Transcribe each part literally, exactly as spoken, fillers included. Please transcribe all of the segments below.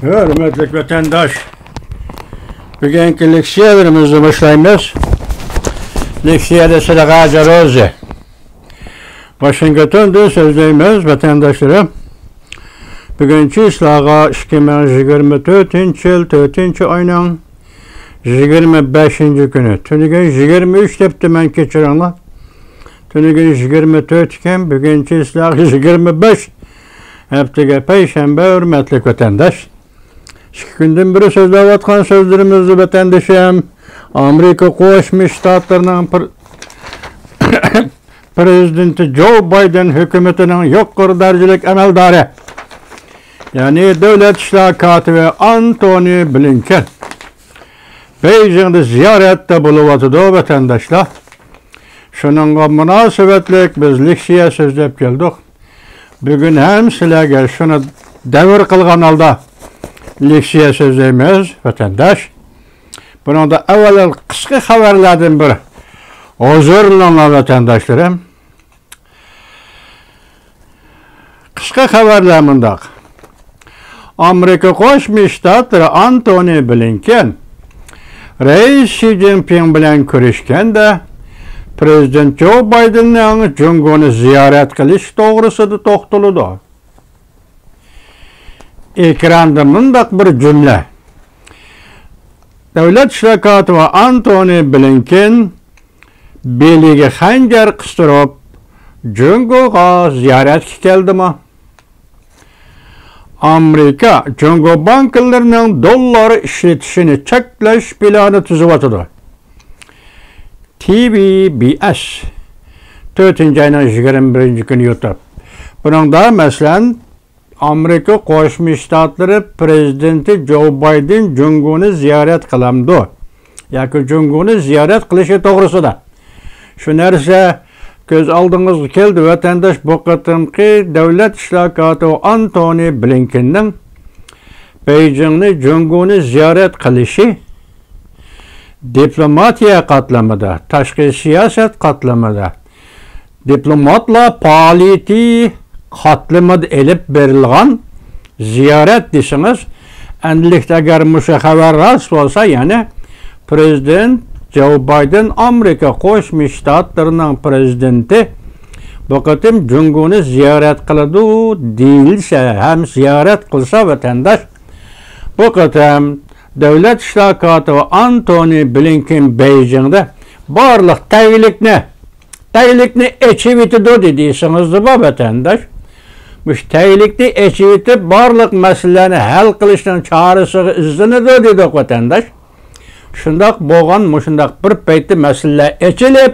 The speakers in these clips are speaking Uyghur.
ھۆرمەتلىك ۋەتەنداش، بۈگۈنكى لېكسىيەلىرىمىزنى باشلايمىز. لېكسىيەدە سىلەرگە جاروزى. ۋاشىنگتوندىن سۆزلەيمىز، ۋەتەنداشلىرىم. بۈگۈن چىسلاغا ئىككى مىڭ يىگىرمە تۆتىنچى يىل تۆتىنچى ئاينىڭ يىگىرمە بەشىنچى كۈنى. تۈنۈگۈن يىگىرمە ئۈچ دەپتىمەن، كەچۈرۈڭلار. تۈنۈگۈن يىگىرمە تۆت ئىكەن، بۈگۈن چىسلاغا يىگىرمە بەش. ھەپتىگە پەيشەنبە، ھۆرمەتلىك ۋەتەنداش. ئىككى كۈندىن بېرى سۆزلەۋاتقان سۆزلىرىمىزنى ۋەتەندىشىم، ئامېرىكا قوشما شتاتلىرىنىڭ پر-، پرېزىدېنتى جو بايدېن ھۆكۈمىتىنىڭ يۇقىرى دەرىجىلىك ئەمەلدارى، يەنى دۆلەت ئىشلار كاتىپى ئانتونى بلىنكېن بېيجىڭدا زىيارەتتە بولۇۋاتىدۇ، ۋەتەنداشلار. شۇنىڭغا مۇناسىۋەتلىك بىز لېكسىيە سۆزلەپ كەلدۇق. بۈگۈن ھەم سىلەرگە شۇنى دەۋر قىلغان ھالدا لېكسىيە سۆزلەيمىز، ۋەتەنداش. بۇنىڭدا ئەۋۋەل قىسقا خەۋەرلەردىن بىر ھۇزۇرلىنىڭلار، ۋەتەنداشلىرىم. قىسقا خەۋەرلەر مۇنداق. ئامېرىكا قوشما شتاتلىرى ئانتونى بلىنكېن رەئىس شى جىنپىڭ بىلەن كۆرۈشكەندە، پرېزىدېنت جو بايدېننىڭ جۇڭگونى زىيارەت قىلىش توغرىسىدا توختىلىدۇ. ئېكراندا مۇنداق بىر جۈملە. دۆلەت ئىشلار كاتىپى ئانتونى بلىنكېن بېلىگە خەنجەر قىستۇرۇپ، جۇڭگوغا زىيارەتكە كەلدىمۇ؟ ئامېرىكا جۇڭگو بانكىلىرىنىڭ دوللار ئىشلىتىشىنى چەكلەش پىلانى تۈزۈۋاتىدۇ. تى ۋى بى ئەس، تۆتىنچى ئاينىڭ يىگىرمە بىرىنچى كۈنى يۇتۇپ. بۇنىڭدا، مەسىلەن، ئامېرىكا قوشما شتاتلىرى پرېزىدېنتى جو بايدېن جۇڭگونى زىيارەت قىلامدۇ ياكى جۇڭگونى زىيارەت قىلىشى توغرىسىدا شۇ نەرسە كۆز ئالدىڭىزغا كەلدى، ۋەتەنداش. بۇ قېتىمقى دۆلەت ئىشلار كاتىپى ئانتونى بلىنكېننىڭ بېيجىڭنى جۇڭگونى زىيارەت قىلىشى دىپلوماتىيە قاتلىمىدا، تاشقى سىياسەت قاتلىمىدا، دىپلوماتلار پائالىيىتى قاتلىمىدا ئېلىپ بېرىلغان زىيارەت دېسىڭىز، ئەمدىلىكتە ئەگەر مۇشۇ خەۋەر راست بولسا، يەنى پرېزىدېنت جو بايدېن ئامېرىكا قوشما شتاتلىرىنىڭ پرېزىدېنتى بۇ قېتىم جۇڭگونى زىيارەت قىلىدۇ دېيىلسە ھەم زىيارەت قىلسا، ۋەتەنداش، بۇ قېتىم دۆلەت ئىشلار كاتىپى ئانتونى بلىنكېن بېيجىڭدا بارلىق تەگلىكنى، تەگلىكنى ئېچىۋېتىدۇ دېسىڭىزمۇ، ۋەتەنداش، مۇشۇ تەگلىكنى ئېچىۋېتىپ، بارلىق مەسىلىلەرنى ھەل قىلىشنىڭ چارىسىگە ئىزدىنىدۇ دېدۇق، ۋەتەنداش. شۇنداق بولغان، مۇشۇنداق بىر پەيتتە مەسىلىلەر ئېچىلىپ،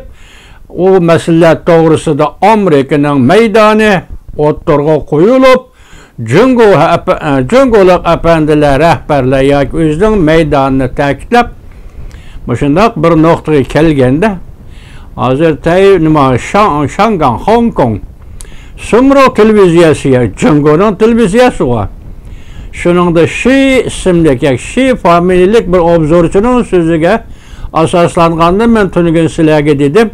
ئۇ مەسىلىلەر توغرىسىدا ئامېرىكىنىڭ مەيدانى ئوتتۇرىغا قويۇلۇپ، جۇڭگو ئەپ-، جۇڭگولۇق ئەپەندىلەر، رەھبەرلەر ياكى ئۆزىنىڭ مەيدانىنى تەكىتلەپ، مۇشۇنداق بىر نۇقتىغا كەلگەندە، ھازىر تەي-، نېمە، شاڭ-، شاڭگاڭ، خوڭكوڭ، سۇمرۇ تېلېۋىزىيەسى، يا جۇڭگونىڭ تېلېۋىزىيەسىغۇ. شۇنىڭدا شى ئىسىملىك ياكى شى فامىلىلىك بىر ئوبزورچىنىڭ سۆزىگە ئاساسلانغاندا، مەن تۈنۈگۈن سىلەرگە دېدىم،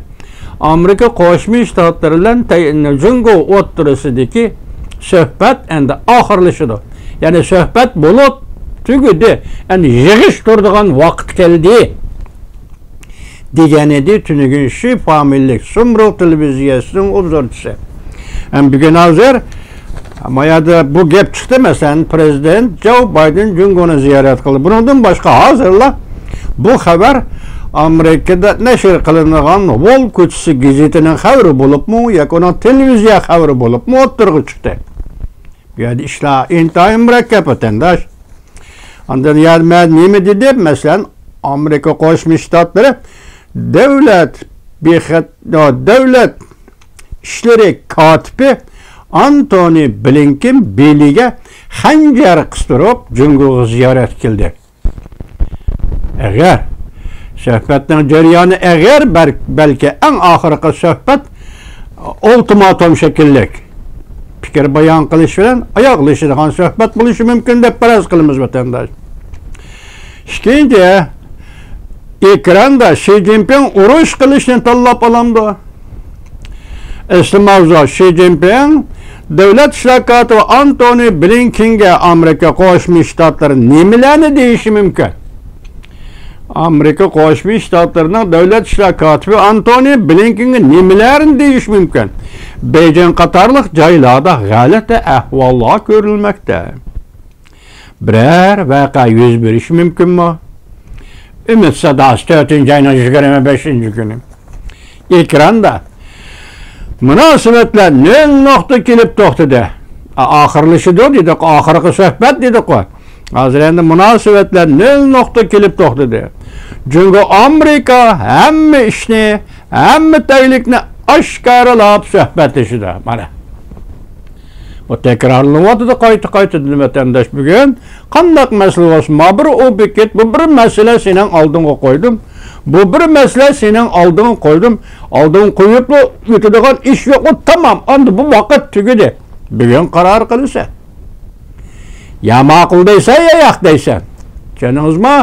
ئامېرىكا قوشما شتاتلىرى بىلەن تەي-، جۇڭگو ئوتتۇرىسىدىكى سۆھبەت ئەمدى ئاخىرلىشىدۇ. يەنى سۆھبەت بولۇپ تۈگىدى. ئەمدى يىغىش تۇرىدىغان ۋاقىت كەلدى، دېگەن ئىدى تۈنۈگۈن شى فامىلىلىك سۇمرۇ تېلېۋىزىيەسىنىڭ ئوبزورچىسى. ھەم بۈگۈن ھازىر ما يەردە بۇ گەپ چىقتى، مەسىلەن، پرېزىدېنت جو بايدېن جۇڭگونى زىيارەت قىلدى. بۇنىڭدىن باشقا، ھازىرلا بۇ خەۋەر ئامېرىكىدا نەشر قىلىنىدىغان ۋول كوچىسى گېزىتىنىڭ خەۋىرى بولۇپمۇ ياكى ئۇنىڭ تېلېۋىزىيە خەۋىرى بولۇپمۇ ئوتتۇرىغا چىقتى. بۇ يەردە ئىشلار ئىنتايىن مۇرەككەپ، ۋەتەنداش. ئاندىن يەنە مەن نېمە دېدىم؟ مەسىلەن، ئامېرىكا قوشما شتاتلىرى دۆلەت بىخەت-، دۆلەت ئىشلىرى كاتىپى ئانتونى بلىنكېن بېلىگە خەنجەر قىستۇرۇپ، جۇڭگوغا زىيارەتكە كەلدى. ئەگەر سۆھبەتنىڭ جەريانى، ئەگەر بەر-، بەلكى ئەڭ ئاخىرقى سۆھبەت ئۇلتىماتوم شەكىللىك پىكىر بايان قىلىش بىلەن ئاياغلىشىدىغان سۆھبەت بولۇشى مۇمكىن دەپ پەرەز قىلىمىز، ۋەتەنداش. ئىككىنچى، ئېكراندا شى جىنپىڭ ئۇرۇش قىلىشنى تاللاپ ئالامدۇ؟ ئەسلى ماۋزۇ، شى جىنپىڭ دۆلەت ئىشلار كاتىپى ئانتونى بلىنكېنگە ئامېرىكا قوشما شتاتلىرى نېمىلەرنى دېيىشى مۇمكىن؟ ئامېرىكا قوشما شتاتلىرىنىڭ دۆلەت ئىشلار كاتىپى ئانتونى بلىنكېنگە نېمىلەرنى دېيىشى مۇمكىن؟ بېيجىڭ قاتارلىق جايلاردا غەلىتە ئەھۋاللار كۆرۈلمەكتە. بىرەر ۋەقە يۈز بېرىشى مۇمكىنمۇ؟ ئۈمىد ساداسى، تۆتىنچى ئاينىڭ يىگىرمە بەشىنچى كۈنى. ئېكراندا مۇناسىۋەتلەر نۆل نۇقتا كېلىپ توختىدى. ئا-، ئاخىرلىشىدۇ دېدۇق، ئاخىرقى سۆھبەت دېدۇققۇ. ھازىر ئەمدى مۇناسىۋەتلەر نۆل نۇقتا كېلىپ توختىدى. جۇڭگو ئامېرىكا ھەممە ئىشنى، ھەممە تەگلىكنى ئاشكارىلاپ سۆھبەتلىشىدۇ. مانا. بۇ تەكرارلىنىۋاتىدۇ قايتا-قايتىدىن، ۋەتەنداش. بۈگۈن قانداق مەسىلە بولسا، ما بىر ئوبيېكت، بۇ بىر مەسىلە سېنىڭ ئالدىڭغا قويدۇم. بۇ بىر مەسىلە سېنىڭ ئالدىڭغا قويدۇم. ئالدىڭغا قويۇپلا ئۆتىدىغان ئىش يوق، ئۇ تامام. ئەمدى بۇ ۋاقىت تۈگىدى. بۈگۈن قارار قىلىسەن. يا ماقۇل دەيسەن، يا ياق دەيسەن. چۈشەندىڭىزمۇ؟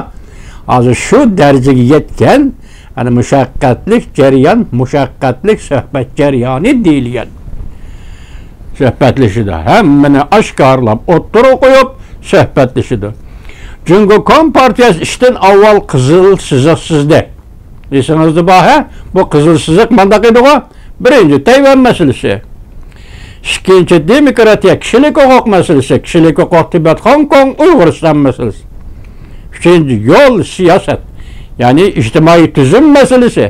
ھازىر شۇ دەرىجىگە يەتكەن، ئەنە مۇشەققەتلىك جەريان، مۇشەققەتلىك سۆھبەت جەريانى دېيىلگەن. سۆھبەتلىشىدۇ. ھەممىنى ئاشكارىلاپ ئوتتۇرىغا قويۇپ سۆھبەتلىشىدۇ. جۇڭگو كومپارتىيەسى ئىشتىن ئاۋۋال قىزىل سىزىق سىزدى. ئېسىڭىزدە بار، ھە؟ بۇ قىزىل سىزىق مانداق ئىدىغۇ. بىرىنچى، تەيۋەن مەسىلىسى. ئىككىنچى، دېموكراتىيە، كىشىلىك ھوقۇق مەسىلىسى، كىشىلىك ھوقۇق، تىبەت، خوڭكوڭ، ئۇيغۇرىستان مەسىلىسى. ئۈچىنچى، يول، سىياسەت، يەنى ئىجتىمائىي تۈزۈم مەسىلىسى.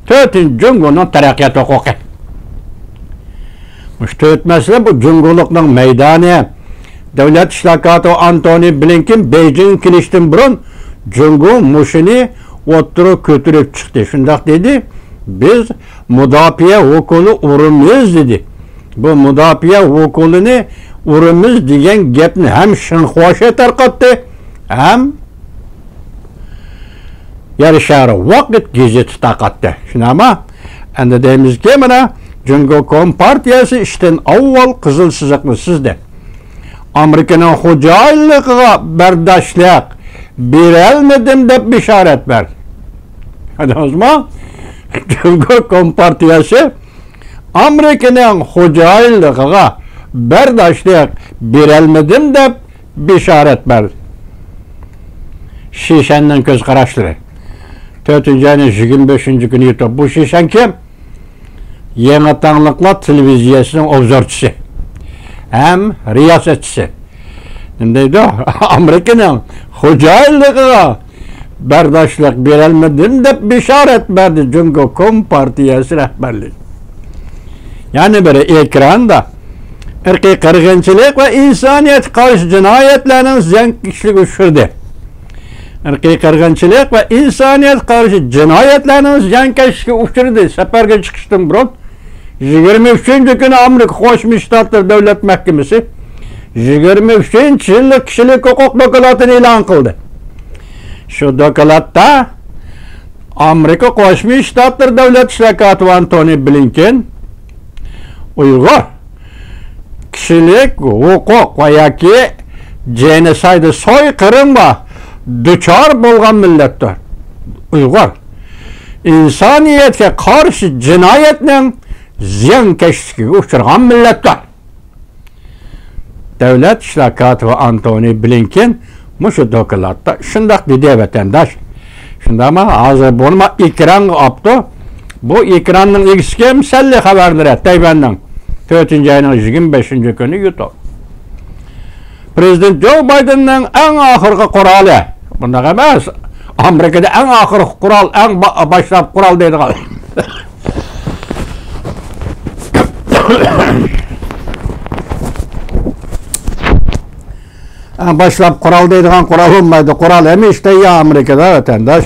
تۆتىنچى، جۇڭگونىڭ تەرەققىيات ھوقۇقى. مۇشۇ تۆت مەسىلە بۇ جۇڭگولۇقنىڭ مەيدانى. دۆلەت ئىشلار كاتىپى ئانتونى بلىنكېن بېيجىڭغا كېلىشتىن بۇرۇن جۇڭگو مۇشۇنى ئوتتۇرىغا كۆتۈرۈپ چىقتى. شۇنداق دېدى، بىز مۇداپىئە ھوقۇقىنى ئۇرىمىز دېدى. بۇ مۇداپىئە ھوقۇقىنى ئۇرىمىز دېگەن گەپنى ھەم شىنخۇا شې تارقاتتى، ھەم يەر شارى ۋاقىت گېزىتى تارقاتتى. شۇنداقمۇ؟ ئەمدى دەيمىزكى، مانا، جۇڭگو كومپارتىيەسى ئىشتىن ئاۋۋال قىزىل سىزىقنى سىزدى. ئامېرىكىنىڭ خوجايىنلىقىغا بەرداشلىق بېرەلمىدىم دەپ بېشارەت بەردى. كۆردىڭىزمۇ؟ جۇڭگو كومپارتىيەسى ئامېرىكىنىڭ خوجايىنلىقىغا بەرداشلىق بېرەلمىدىم دەپ بېشارەت بەردى. شىشەننىڭ كۆز قاراشلىرى. تۆتىنچى ئاينىڭ يىگىرمە بەشىنچى كۈنى يۇتۇپ. بۇ شىشەن كىم؟ يېڭى تاڭلىقلار تېلېۋىزىيەسىنىڭ ئوبزورچىسى ھەم رىياسەتچىسى. نېمە دەيدۇ؟ ئامېرىكىنىڭ خوجايىنلىقىغا بەرداشلىق بېرەلمىدىم دەپ بېشارەت بەردى جۇڭگو كومپارتىيەسى رەھبەرلىكى. يەنە بىرى، ئېكراندا ئىرقىي قىرغىنچىلىق ۋە ئىنسانىيەتكە قارشى جىنايەتلەرنىڭ زىيانكەشلىكىگە ئۇچرىدى. ئىرقىي قىرغىنچىلىق ۋە ئىنسانىيەتكە قارشى جىنايەتلەرنىڭ زىيانكەشلىكىگە ئۇچرىدى. سەپەرگە چىقىشتىن بۇرۇن يىگىرمە ئۈچىنچى كۈنى ئامېرىكا قوشما شتاتلىرى دۆلەت مەھكىمىسى يىگىرمە ئۈچىنچى يىللىق كىشىلىك ھوقۇق دوكلاتىنى ئېلان قىلدى. شۇ دوكلاتتا ئامېرىكا قوشما شتاتلىرى دۆلەت ئىشلار كاتىپى ئانتونى بلىنكېن ئۇيغۇر كىشىلىك ھوقۇق ۋە ياكى جېنوسايد، سويقىرىمغا دۇچار بولغان مىللەتتۇر. ئۇيغۇر ئىنسانىيەتكە قارشى جىنايەتنىڭ زىيانكەشلىكىگە ئۇچرىغان مىللەتتۇر. دۆلەت ئىشلار كاتىپى ئانتونى بلىنكېن مۇشۇ دوكلاتتا شۇنداق دېدى، ۋەتەنداش. شۇنداقمۇ؟ ھازىر بۇنىمۇ ئېكرانغا ئاپتۇ. بۇ ئېكراننىڭ ئىگىسى كىم؟ سەنلى خەۋەرلىرى، تەيۋەننىڭ تۆتىنچى ئاينىڭ يىگىرمە بەشىنچى كۈنى يۇتۇپ. پرېزىدېنت جو بايدېننىڭ ئەڭ ئاخىرقى قورالى. بۇنداق ئەمەس. ئامېرىكىدا ئەڭ ئاخىرقى قورال، ئەڭ با-، باشلاپ قورال دەيدىغان. ئەڭ باشلاپ قورال دەيدىغان قورال بولمايدۇ. قورال ھەمىشە تەييار ئامېرىكىدا، ۋەتەنداش.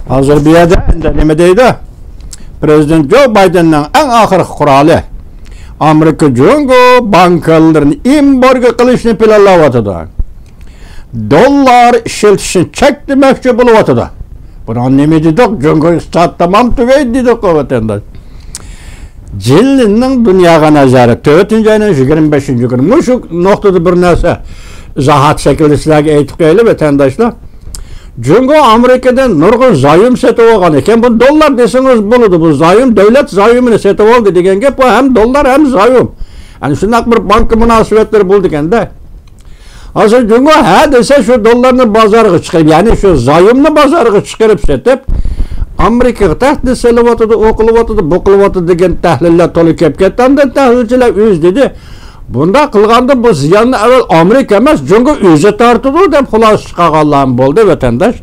ھازىر بۇ يەردە ئەمدى نېمە دەيدۇ؟ پرېزىدېنت جو بايدېننىڭ ئەڭ ئاخىرقى قورالى. ئامېرىكا جۇڭگو بانكىلىرىنى ئېمبارگو قىلىشنى پىلانلاۋاتىدۇ. دوللار ئىشلىتىشنى چەكلىمەكچى بولۇۋاتىدۇ. بۇنىڭغا نېمە دېدۇق؟ جۇڭگو ئىقتىساد تامام تۈگەيدى دېدۇققۇ، ۋەتەنداش. جېللىننىڭ دۇنياغا نەزەرى، تۆتىنچى ئاينىڭ يىگىرمە بەشىنچى كۈنى. مۇشۇ نۇقتىدا بىر نەرسە ئىزاھات شەكلىدە سىلەرگە ئېيتىپ قويايلى، ۋەتەنداشلار. جۇڭگو ئامېرىكىدىن نۇرغۇن زايوم سېتىۋالغان ئىكەن. بۇ دوللار دېسىڭىز بولىدۇ. بۇ زايوم، دۆلەت زايومىنى سېتىۋالدى دېگەن گەپ. بۇ ھەم دوللار، ھەم زايوم. ئەنە شۇنداق بىر بانكا مۇناسىۋەتلىرى بولىدىكەن-دە. ھازىر جۇڭگو ھە دېسە، شۇ دوللارنى بازارغا چىقىرىپ، يەنى شۇ زايومنى بازارغا چىقىرىپ سېتىپ، ئامېرىكىغا تەھدىت سېلىۋاتىدۇ، ئۇ قىلىۋاتىدۇ، بۇ قىلىۋاتىدۇ دېگەن تەھلىللەر تولا كېلىپ كەتتى. ئاندىن تەھلىلچىلەر ئۆزى دېدى، بۇنداق قىلغاندا بۇ زىياننى ئەۋۋەل ئامېرىكا ئەمەس، جۇڭگو ئۆزى تارتىدۇ دەپ خۇلاسە چىقارغانلارمۇ بولدى، ۋەتەنداش.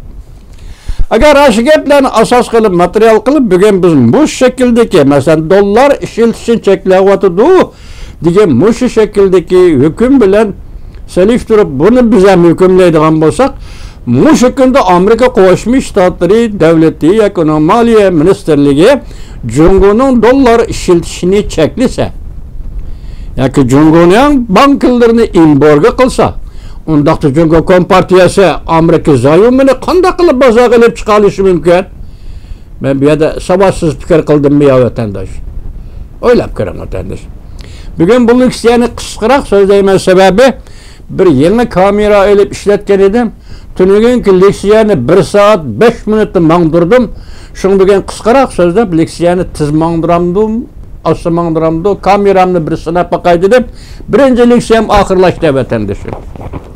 ئەگەر ئاشۇ گەپلەرنى ئاساس قىلىپ، ماتېرىيال قىلىپ، بۈگۈن بىز مۇشۇ شەكىلدىكى، مەسىلەن، دوللار ئىشلىتىشنى چەكلەۋاتىدۇ دېگەن مۇشۇ شەكىلدىكى ھۆكۈم بىلەن سېلىشتۇرۇپ، بۇنى بىز ھەم ھۆكۈملەيدىغان بولساق، مۇشۇ كۈندە ئامېرىكا قوشما شتاتلىرى دۆلىتى ياكى ئۇنىڭ مالىيە مىنىستىرلىكى جۇڭگونىڭ دوللار ئىشلىتىشىنى چەكلىسە، ياكى جۇڭگونىڭ بانكىلىرىنى ئېمبارگو قىلسا، ئۇنداقتا جۇڭگو كومپارتىيەسى ئامېرىكا زايومىنى قانداق قىلىپ بازارغا ئېلىپ چىقالىشى مۇمكىن؟ مەن بۇ يەردە ساۋاتسىز پىكىر قىلدىممۇ يا، ۋەتەنداش؟ ئويلاپ كۆرۈڭ، ۋەتەنداش. بۈگۈن بۇ لېكسىيەنى قىسقىراق سۆزلەيمەن، سەۋەبى بىر يېڭى كامېرا ئېلىپ ئىشلەتكەن ئىدىم. تۈنۈگۈنكى لېكسىيەنى بىر سائەت بەش مىنۇتتا ماڭدۇردۇم. شۇڭا بۈگۈن قىسقىراق سۆزلەپ، لېكسىيەنى تېز ماڭدۇرامدۇ، ئاستا ماڭدۇرامدۇ، كامېرامنى بىر سىناپ باقاي دېدىم. بىرىنچى لېكسىيەم ئاخىرلاشتى، ۋەتەندىشىم.